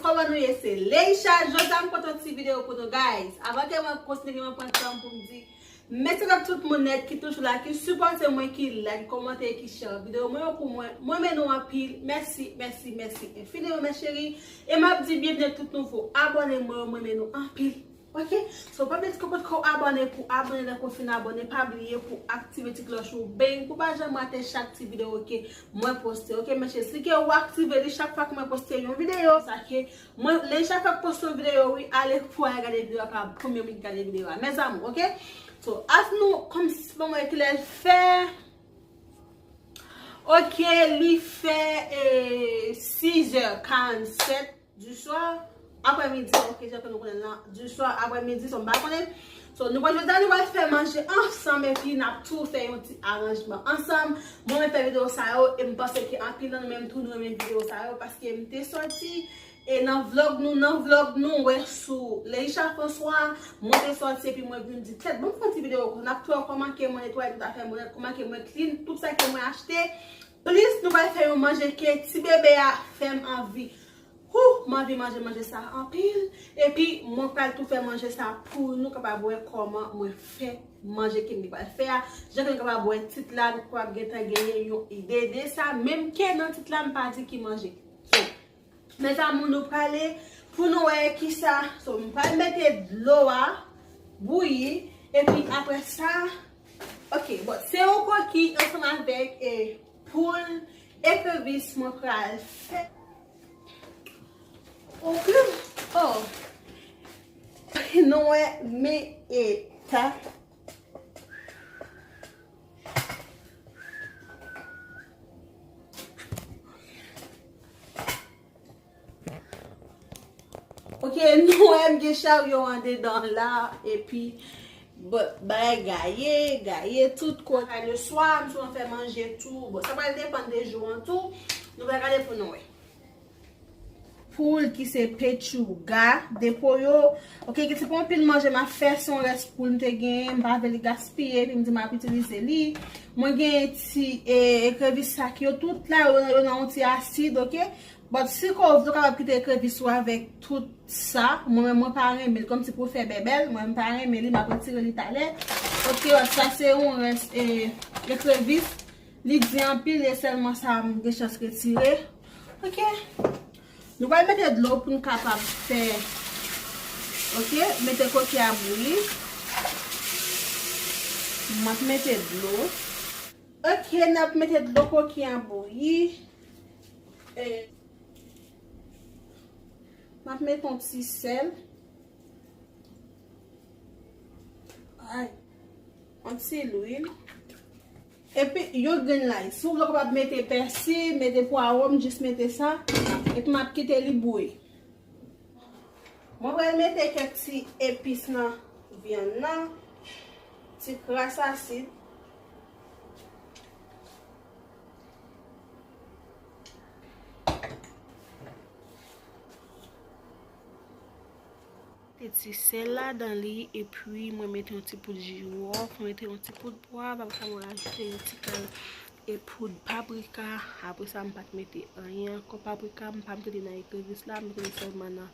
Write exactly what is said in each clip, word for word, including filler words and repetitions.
Kòman nou ye? Se Leisha. Jodi a m pote yon ti videyo pou nou, guys. Avan ke mwen kontinye, mwen pran tan pou m di mèsi ak tout moun nèt ki toujou la, ki sipòte mwen, ki like, kòmante, ki share videyo mwen yo pou mwen. Mwen renmen nou anpil. Mèsi, mèsi, mèsi enfiniman, mes chéries. E m ap di byenvni tout nouvo abòne mwen yo, mwen renmen nou anpil. Ok? So, pa bliye, si w potko abòne, pou abòne, lè ke w fin abòne, pa bliye pou aktive ti klòch ou, bang, pou pa janm rate chak ti videyo ke mwen poste. Ok, mes chéries, si ke w aktive li chak fwa ke mwen poste yon videyo, sa ke mwen, lè chak fwa ke poste yon videyo, wi, ale pou al gade videyo a, pa premye moun ki gade videyo a. Mes amours, ok? So, as nou, kòm si, bon, mwen ki lè l fè. Ok, li fè, eh, six heures quarante-sept du soir, aprè midi, ok, jan ke nou konnen l lan, du soir, aprè midi, so m pa konnen. So, nou pral jodi a, nou pral fè manje ansanm, epi n ap tou fè yon ti aranjman ansanm. Mwen, mwen fè videyo sa yo, e m panse ke anpil nan nou menm tou, nou renmen videyo sa yo, paske m te sòti, e nan vlog nou, nan vlog nou, wè sou Leisha François, mwen te sòti, epi mwen vin di, tèt, bon, m fè yon ti videyo, n ap tou wè kòman ke mwen netwaye tout afè mwen, kòman ke mwen clean, tout sa ke mwen achte. Plis nou pral fè yon manje ke ti bebe a fè m anvi. Hou, m anvi manje manje sa anpil. Epi, mwen pral tou fè manje sa pou nou kapab wè kòman mwen fè manje ke m pral fè a. Jan ke nou kapab wè tit la, nou kapab gentan genyen yon ide de sa. Menm ke nan tit la, m pa di ki manje. So, mes amours, nou prale pou nou wè kisa. So, m pral mete dlo a bouyi. Epi, apre sa, ok, bon, se yon koki ansanm avèk, eh, poul ekrevis mwen pral fè. Ok. Oh. Nou wè, men eta. Ok, nou wè m gen charyo andedan la, epi, bon, bagay gaye, gaye tout kote. Kay le swa, m sou fè manje tou. Bon, sa pral depann de jou an tou. Nou pral gade pou nou wè. Poul ki se pechuga de pollo. Ok, ki se pa anpil manje m ap fè, se yon rès poul m te genyen, m pa vle li gaspiye, epi m di m ap itilize li. Mwen genyen ti, eh, ekrevis sa ki yo tout la, yo, yo nan yon ti asid, ok? But si ke w vle, w kapab kite ekrevis ou avèk tout sa. Mwen menm, mwen pa renmen l, kòmsi pou fè bèbèl, mwen m pa renmen li, m ap retire li talè. Ok, sa se yon rès, eh, ekrevis. Li di anpil, e sèlman sa m gen chans retire. Ok. Nou pral mete dlo pou n kapab fè. Ok, mete koki a bouyi. M ap mete dlo. Ok, n ap mete dlo koki a bouyi. E, m ap mete yon ti sèl. Ay. Yon ti lwil. Epi, yon grenn lay. Si w vle, w kapab mete pèsi, mete pwawo, m jis mete sa. Epi, m ap kite li bouyi. Mwen pral mete kèk ti epis nan vyann nan. Ti kras asid. Mete ti sèl ladan li, epi mwen mete yon ti poud jiwòf, mwen mete yon ti poud pwav, apre sa mwen ajoute yon ti kal e poud paprika. Apre sa, m pa t mete anyen ankò. Paprika, m pa mete li nan ekrevis la, m mete li sèlman nan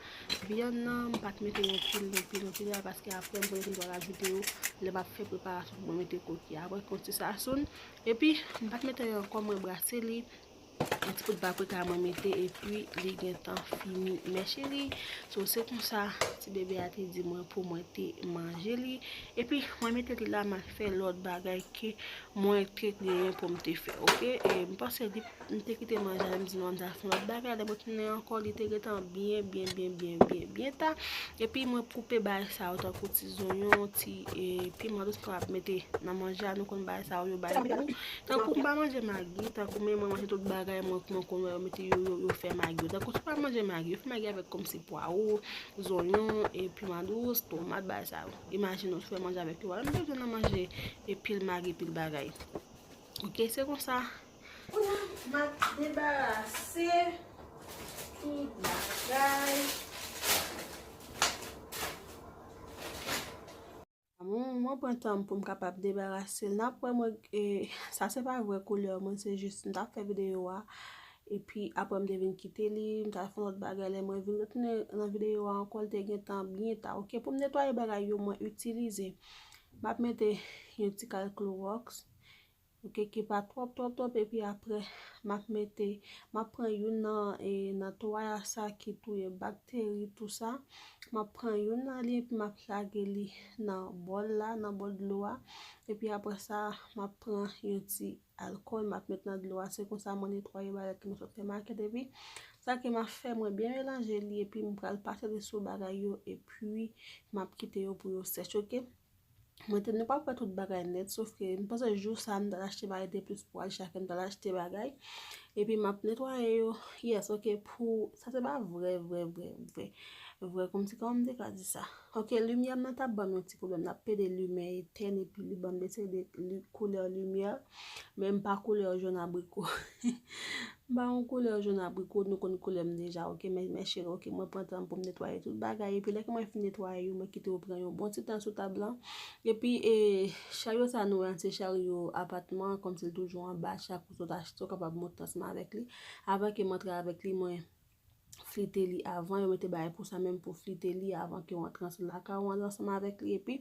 vyann nan. M pa t mete yon pil, yon pil, yon pil la, paske apre, m konnen ke m pral ajoute yo lè m ap fè preparasyon pou mwen mete koki a. Apre, yon ti sazon. Epi, m pa t mete anyen ankò, mwen brase li. Yon ti poud paprika mwen mete, epi li gentan fini, mes chéries. So, se konsa, ti bebe a te di mwen pou mwen te manje li. Epi, mwen mete li la, m al fè lòt bagay ke mwen te genyen pou m te fè, ok? E m panse li, m te kite manje a, m di non, m ta fè yon lòt bagay. Lè mwen tounen ankò, li te gentan byen, byen, byen, byen, byen, byen ta. Epi mwen koupe bagay sa yo tankou ti zonyon, ti, e, piman dous pou ap mete nan manje a, nou konn bagay sa yo, yo bay gou. Tankou m pa manje magi, tankou men mwen manje tout bagay, mwen, mwen konn wè yo mete yo, yo, yo fè magi yo. Tankou si w pa manje magi, yo fè magi avèk kòmsi pwawo, zonyon, e piman dous, tomat, bagay sa yo. Imajine w fè manje avèk yo. Wè, m bezwen nan manje e pil magi, pil bagay. Ok, se konsa. Kounye a, m ap debarase tout bagay. Mwen, mwen pran tan m pou m kapab debarase l. N ap wè mwen, e, sa se pa vrè koulè mwen, se jis m t ap fè videyo a. Epi apre m te vin kite li, m t al fè yon lòt bagay. Lè mwen vin retounen nan videyo a ankò, l te gentan byen ta. Oke, pou m netwaye bagay yo, mwen itilize, m ap mete yon ti kal klowòks, oke, ki pa twòp, twòp, twòp, epi apre, m ap mete, m ap pran youn nan, e, nan twaya sa ki touye bakteri, tou sa. M ap pran youn nan li, epi m ap lage li nan bòl la, nan bòl dlo a. Epi apre sa, m ap pran yon ti alkòl, m ap met nan dlo a. Se konsa mwen netwaye bagay ke mwen sot fè makèt, epi sa ke m ap fè, mwen byen melanje li, epi m pral pase li sou bagay yo, epi m ap kite yo pou yo sèch, oke? Mwen te, nou pa wè tout bagay nèt, sof ke m panse jou sa m t al achte bagay de plis pou Alisha, ke m t al achte bagay. Epi m ap netwaye yo. Yes, oke, pou, sa se pa vrè, vrè, vrè, vrè. Vrè, kòmsi, kòman m te ka di sa? Oke, limyè m nan t ap ban m yon ti pwoblèm. N ap pede limyè etèn, epi li ban m deside li, koulè limyè. Men m pa koulè jòn abriko. M pa yon koulè jòn abriko, nou konn koulè m deja, oke, men, men cheri, oke, mwen pran tan pou m netwaye tout bagay, epi lè ke mwen fin netwaye yo, mwen kite yo pran yon bon ti tan sou tab lan, epi, e, charyo sa nou wè an, se charyo apatman, kòmsi l toujou anba, chak ou sot achte, ou kapab monte ansanm avèk li, avan ke m antre avèk li, mwen flite li avan, yo mete bagay pou sa menm pou flite li avan ke w antre ansanm lakay ou antre ansanm avèk li, epi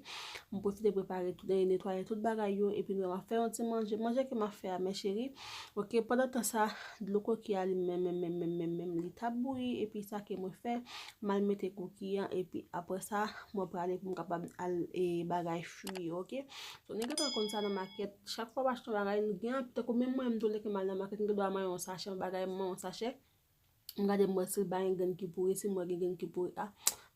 m pwofite prepare tout, e, netwaye tout bagay yo, epi nou m ap fè yon ti manje, manje ke m ap fè a, men cheri, oke, pandan tan sa, dlo koki a li menm, menm, menm, menm, menm, menm, li t ap bouyi, epi sa ke mwen fè, m al mete koki an, epi apre sa, mwen prale pou m kapab al, e, bagay fwi yo, oke? So, nou gentan konn sa nan makèt, chak fwa w achte yon bagay, nou gen, tankou menm mwen, m tou lè ke m al nan makèt, m gen dwa manyen yon sachè, yon bagay, m manyen yon sachè, m gade m wè si l pa gen grenn ki pouri, si m wè gen grenn ki pouri, a,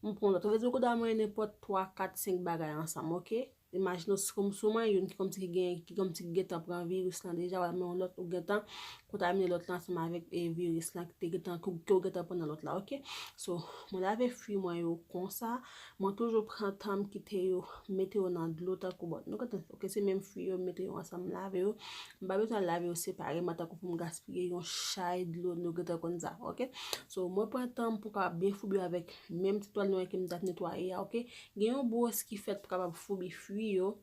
m pran lòt. Sa vle di ou dwe manyen nenpòt twa, kat, senk bagay ansanm, oke? Imajine w si kòm, si w manyen youn ki kòmsi ki gen, ki kòmsi ki gentan pran viris lan deja, w al manyen yon lòt, ou gentan kontamine lòt lan ansanm avèk, e, viris lan ki te gentan, ke, ke w gentan pran nan lòt la, oke? So, mwen lave fwi mwen yo konsa, mwen toujou pran tan m kite yo, mete yo nan dlo tankou bòt. Nou kontan, oke, se menm fwi yo, m mete yo ansanm, m lave yo. M pa bezwen lave yo separeman tankou pou m gaspiye yon chay dlo, nou gentan konn sa, oke? So, mwen pran tan m pou m kapab byen foubi yo avèk menm ti twal nwè ke m t ap netwaye a, oke? Gen yon bwòs ki fèt pou kapab foubi fwi yo.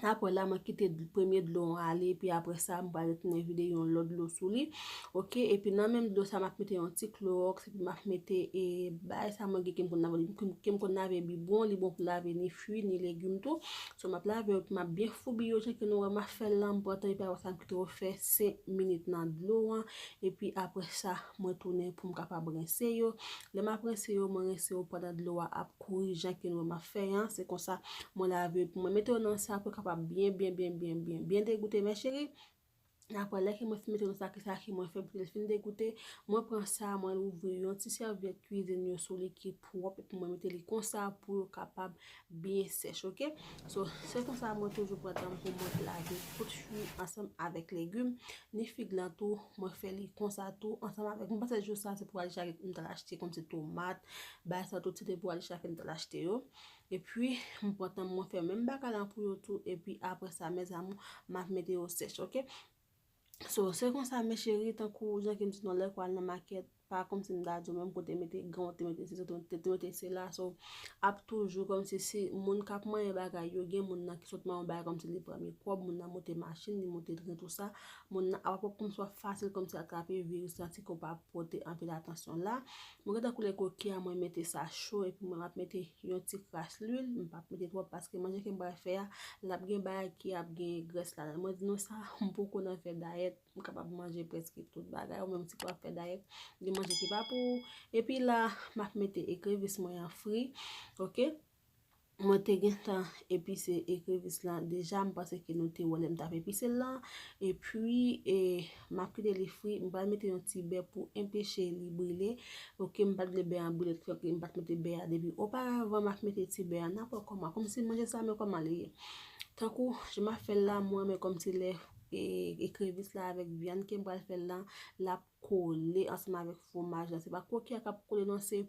Apre la, mwen kite dl-, premye dlo an ale, epi apre sa, m pral retounen vide yon lòt dlo sou li. Oke, epi nan menm dlo sa, m ap mete yon ti klowòks, epi m ap mete, e, bagay sa mwen gen ke m konn lave, ke m, ke m konn lave bibwon, li bon pou lave ni fwi, ni legim tou. So, m ap lave yo, epi m ap byen foubi yo, jan ke nou wè m ap fè l lan, m pran tan, epi apre sa, m kite yo fè senk minit nan dlo an, epi apre sa, mwen tounen pou m kapab rense yo. Lè m ap rense yo, mwen rense yo pandan dlo a ap kouri, jan ke nou wè m ap fè an, se konsa mwen lave yo pou mwen mete yo nan sa pou yo kapab byen, byen, byen, byen, byen, byen degoute, men cheri. Apre, lè ke mwen fin mete yo nan sa, ki sa ke mwen fè pou li fin degoute, mwen pran sa, mwen louvri yon ti sèvyèt kwizin yo sou li ki pwòp, epi mwen mete li konsa pou yo kapab byen sèch, oke? So, se konsa mwen toujou pran tan pou mwen lave tout fwi ansanm avèk legim, ni fig lan tou, mwen fè li konsa tou, ansanm avèk, mwen panse jou sa se pou Alisha m t al achte kòmsi tomat, bagay sa tout se te pou Alisha ke m t al achte yo. Epi, m pran tan mwen fè menm bagay lan pou yo tou, epi apre sa, mes amours, m ap mete yo sèch, oke? So, se konsa, mes chéries, tankou jan ke m di nou, lè ke w al nan makèt, pa kòmsi m ta di w menm kote mete gan, te mete sesi, te, te mete sela. So, ap toujou kòmsi si moun k ap manyen bagay yo, gen moun nan ki sot manyen yon bagay kòmsi li pran mikwòb, moun nan monte machin, li monte tren, tou sa. Moun nan ap ap kòmsi w ap fasil kòmsi atrape viris la, si ke w pa pote anpil atansyon la. Mwen gentan koule koki a, mwen mete sa cho, epi mwen m ap mete yon ti kras lwil, m p ap mete twòp paske manje ke m pral fè a, l ap gen bagay ki ap gen grès ladan l. Mwen di nou sa, m poko nan fè dayèt, m kapab manje prèske tout bagay, ou menm si w ap fè dayèt, gen manje ki pa pou ou. Epi la, m ap mete ekrevis mwen an fri, oke? Mwen te gentan epise ekrevis lan deja, m panse ke nou te wè lè m t ap epise l lan. Epi, e, m ap kite li fri, m pral mete yon ti bè pou enpeche li brile. Oke, m pa t vle bè an brile, fè ke m pa t mete bè a depi oparavan, m ap mete ti bè a, n ap wè kòman, kòmsi manje sa, men kòman li ye. Tankou jan m ap fè l la, mwen, men kòmsi lè, e, ekrevis la avèk vyann ke m pral fè l lan, l ap kole ansanm avèk fwomaj lan. Se pa koki a k ap kole non, se,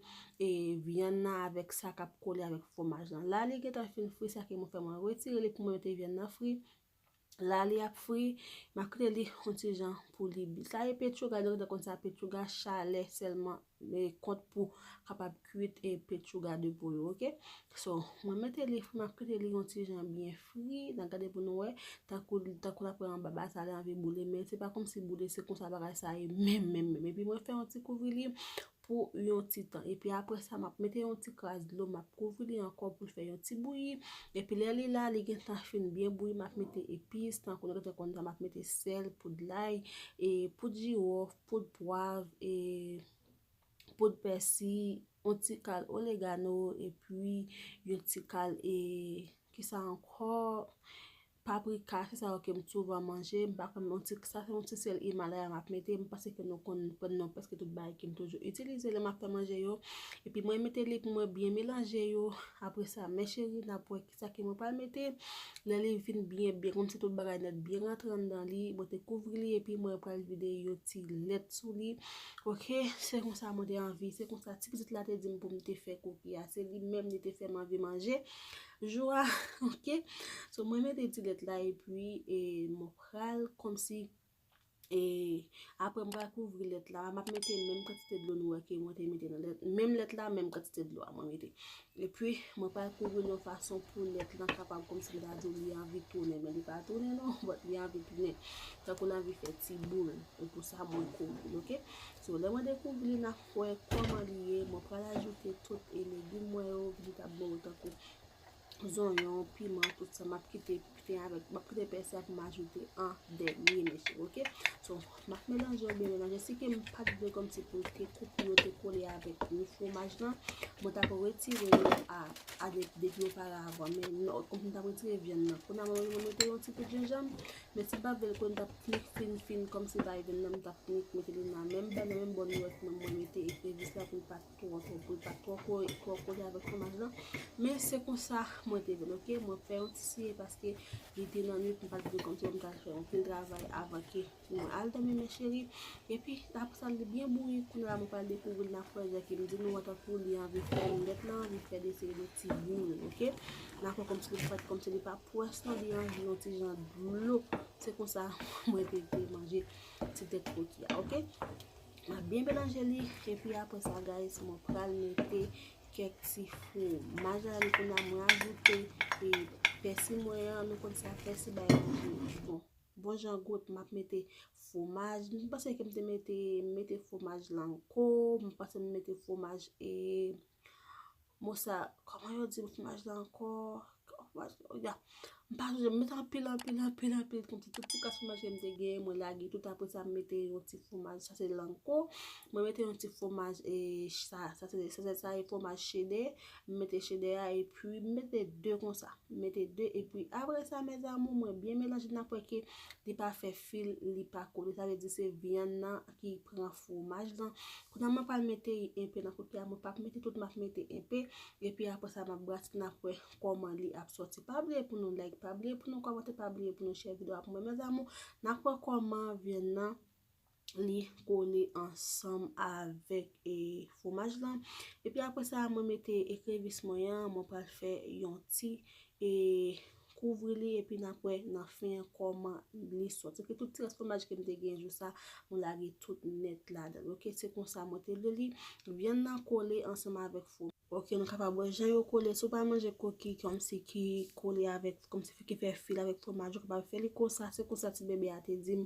e, vyann nan avèk sa k ap kole avèk fwomaj lan. La, li gentan fin fri, sa ke mwen fè, mwen retire li pou mwen mete vyann nan fri. La li ap fri, m ap kite li yon ti jan pou li. Sa e pechuga, nou te konn sa pechuga, chalè sèlman, e, kont pou kapab kuit e pechuga de pollo, oke? So, mwen mete li fri, m ap kite li yon ti jan byen fri, n a gade pou nou wè, tankou, tankou l ap pran anba ba sa, li anvi boule, men se pa kòmsi boule, se konsa bagay sa ye menm, menm, menm. Epi mwen fè yon ti kouvri li pou yon ti tan. Epi apre sa, m ap mete yon ti kras dlo, m ap kouvri li ankò pou l fè yon ti bouyi. Epi lè li la, li gentan fin byen bouyi, m ap mete epis, tankou nou te konn sa, m ap mete sèl, poud lay, e poud jiwòf, poud pwav, e poud pèsi, yon ti kal oregano, epi yon ti kal, e, kisa ankò? Paprika, se sa yo ke m souvan manje. M pa konn yon ti, sa se yon ti sèl Himalaya m ap mete. M panse ke nou konn, konn non prèske tout bagay ke m toujou itilize lè m ap fè manje yo. Epi mwen mete li pou mwen byen melanje yo. Apre sa, mes chéries, n ap wè kisa ke mwen pral mete. Lè li vin byen, byen, kòmsi tout bagay nèt byen rantre anndan li, mwen te kouvri li, epi mwen pral vide yon ti lèt sou li. Oke, se konsa mwen te anvi, se konsa ti pitit la te di m pou m te fè koki a. Se li menm li te fè m anvi manje jou a, oke? So, mwen mete ti lèt la, epi, e, mwen pral kòmsi, e, apre m pral kouvri lèt la, m ap mete menm kantite dlo nou wè ke mwen te mete nan lèt, menm lèt la, menm kantite dlo a mwen mete. Epi, mwen pral kouvri l yon fason pou lèt lan kapab kòmsi m ta di w li anvi tounen, men li pa tounen non, but li anvi tounen. Tankou l anvi fè ti boul, e pou sa mwen kouvri l, oke? So, lè mwen dekouvri li, n ap wè kòman li ye. Mwen pral ajoute tout e legim mwen yo, vejetab mwen yo, tankou zonyon, piman, tout sa. M ap kite piten avèk, m ap kite pèsi a pou m ajoute an dènye, mes chéries, oke? So, m ap melanje yo byen melanje. Si ke m pa t vle kòmsi pou l te koupe yo te kole avèk fwomaj lan, mwen t ap retire yo a, a de, depi oparavan. Men non, kòmsi m t ap retire vyann nan. Kounye a mwen, mwen mete yon ti poud jenjanm, men si m pa t vle l kole, m t ap nik fin, fin, kòmsi bay vyann nan, m t ap nik mete li nan menm bòl, nan menm bòl nou wè ke mwen mete ekrevis la pou l pa twò, twò, pou l pa twò ko-, twò kole avèk fwomaj lan. Men se konsa mwen te vle l, oke? Mwen fè yon ti siye paske li te nan nwit, m pa t vle kòmsi pou m ta fè anpil travay avan ke mwen al dòmi, mes chéries. Epi, apre sa, li byen bouyi, kounye a mwen pral dekouvri l, n ap wè jan ke m di nou an, tankou li anvi fè, lèt lan anvi fè de seri de ti boul, oke? N ap wè kòmsi li pa, kòmsi li pa pwès non, li anvi yon ti jan dlo. Se konsa mwen te, te manje ti tèt koki a, oke? M ap byen melanje li, epi apre sa, guys, mwen pral mete kèk ti fwomaj la, kounye a mwen ajoute, e, pèsi mwen an, nou konn sa, pèsi bay yon bon, bon jan gout, m ap mete fwomaj. M panse ke m te mete, m mete fwomaj lanko, m panse m mete fwomaj, e, mo sa, kòman yo di fwomaj la ankò? Fwomaj, ya. M pa sonje, m mete anpil, anpil, anpil, anpil, kòmsi tout ti kras fwomaj ke m te genyen, mwen lage tout, apre sa, m mete yon ti fwomaj, sa se lanko. Mwen mete yon ti fwomaj, e, sa, sa se, sa se, sa e fwomaj chede. M mete chede a, epi m mete de konsa. M mete de, epi apre sa, mes amours, mwen byen melanje, n ap wè ke li pa fè fil, li pa kole. Sa vle di se vyann nan ki pran fwomaj lan. Kounye a mwen pral mete enpe nan koki a, mwen p ap mete tout, m ap mete enpe. Epi apre sa, m ap brase, n ap wè kòman li ap sòti. Pa bliye pou nou like, pa bliye pou nou kòmante, pa bliye pou nou share videyo a pou mwen, mes amours. N ap wè kòman vyann nan li kole ansanm avèk, e, fwomaj lan. Epi apre sa, mwen mete ekrevis mwen an, mwen pral fè yon ti, e, kouvri li, epi n ap wè nan fen an kòman li sòti. Epi tout ti rès fwomaj ke m te gen jou sa, mwen lage tout nèt ladan l. Oke, se konsa mwen te vle li. Vyann nan kole ansanm avèk fwomaj. Oke, nou kapab wè jan yo kole. Si w pa manje koki kòmsi ki kole avèk, kòmsi ki fè fil avèk fwomaj, ou kapab fè li konsa. Se konsa ti bebe a te di m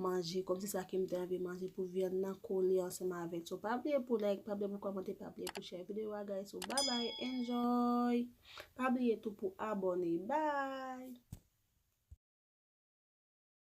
manje, kòmsi sa ke m te anvi manje pou vyann nan kole ansanm avèk. So, pa bliye pou like, pa bliye pou kòmante, pa bliye pou share videyo a, guys. So, bye bye, enjoy! Pa bliye tou pou abòne. Bye!